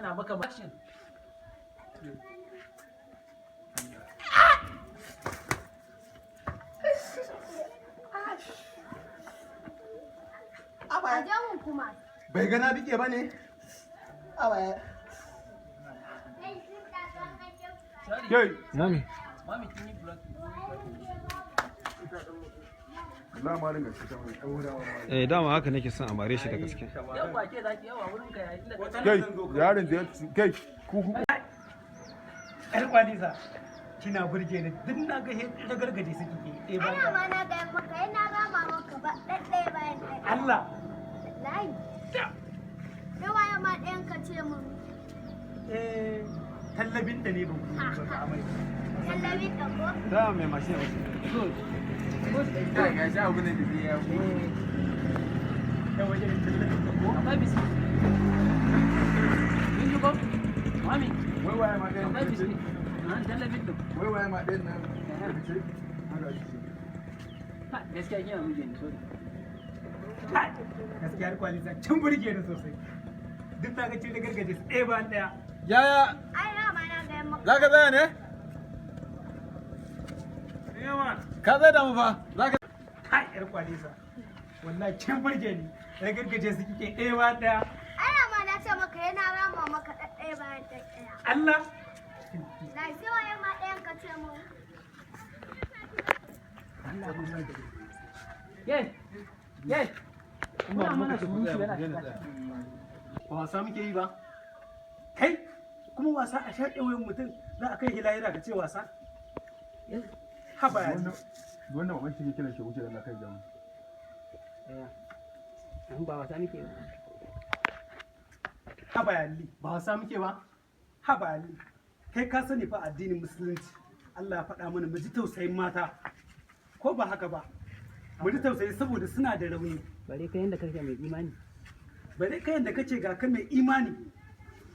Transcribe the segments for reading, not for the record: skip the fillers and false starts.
Ana maka action. A jamun kuma. Bai ga na bike ba ne? Sorry. Kai. Mami. Mami, kin yi block. Allah ma ringa shi ta mai ɗaurawa. Eh, dama haka nake son a mare shi da gaske. Yawwa, ke zaki yawa wurin ka yayi inda ka Kai, yaron da ya kai ku Yar kwalisa, kina burge ni, duk na ga ragargaje su kike ɗaya Ana bayan ma na gaya maka, yana rama maka ba ɗaɗɗaya bayan ɗaya. Allah. Wallahi. Sai waye ma ɗayan ka ce mun? Eh, tallabin da ne ba ku ba ka amai. Tallabin da ko? Dama mai mashin ya Ga shi abu ne da ya Da wajen tallabin da ko? Akwai biskit. Kin ji ko? Mami, Wai waye ma ɗayan akwai nan ce? biskit. An tallafin da. Wai waye ma ɗayan nan ce? Haka shi ce. Ha, gaskiya kina muje ni, sorry. Kai, gaskiya yar kwalisa kin burge ni sosai. Duk na ga kin ragargaje su ɗaya bayan ɗaya. Yaya, Ai na ma na gaya maka. za ka tsaya ne? Ka tsaya da mu fa? Za ka Kai, yar kwalisa. Wallahi kin burge ni. Ragargaje su kike ɗaya bayan ɗaya. Ana ma na ce maka yana rama maka ɗaɗɗaya bayan ɗaɗɗaya. Allah. Na sai waye ma ɗayan ka ce mun? Ye. Ye. Kuna mana surutu yana shiga. Ba wasa muke yi ba. Kai, kuma wasa a shaƙe wayan mutum za a kai hilayira ka ce wasa? Haba ya ji. Wannan mamaki take kiran shi wuce da Allah kai jama'a. An ba wasa muke ba. Haba ya li. Ba wasa muke ba. Haba ya li. Kai ka sani fa addinin Musulunci. Allah ya faɗa mana mu ji tausayin mata. Ko ba haka ba? Mu ji tausayi saboda suna da rauni. Bare kai yanda kake mai imani. Bare kai yanda kace ga ka mai imani.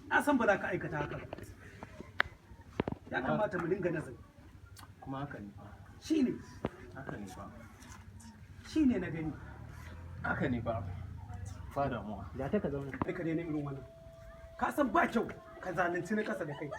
Na san ba za ka aikata haka ba. Ya kamata mu dinga nazari. Kuma haka ne fa. Shine, Haka ne fa. shine na gani. Haka ne fa. Ba damuwa. Za ta ka zauna. Kai ka daina irin wannan. Ka san ba kyau ka zalunci na ƙasa da kai.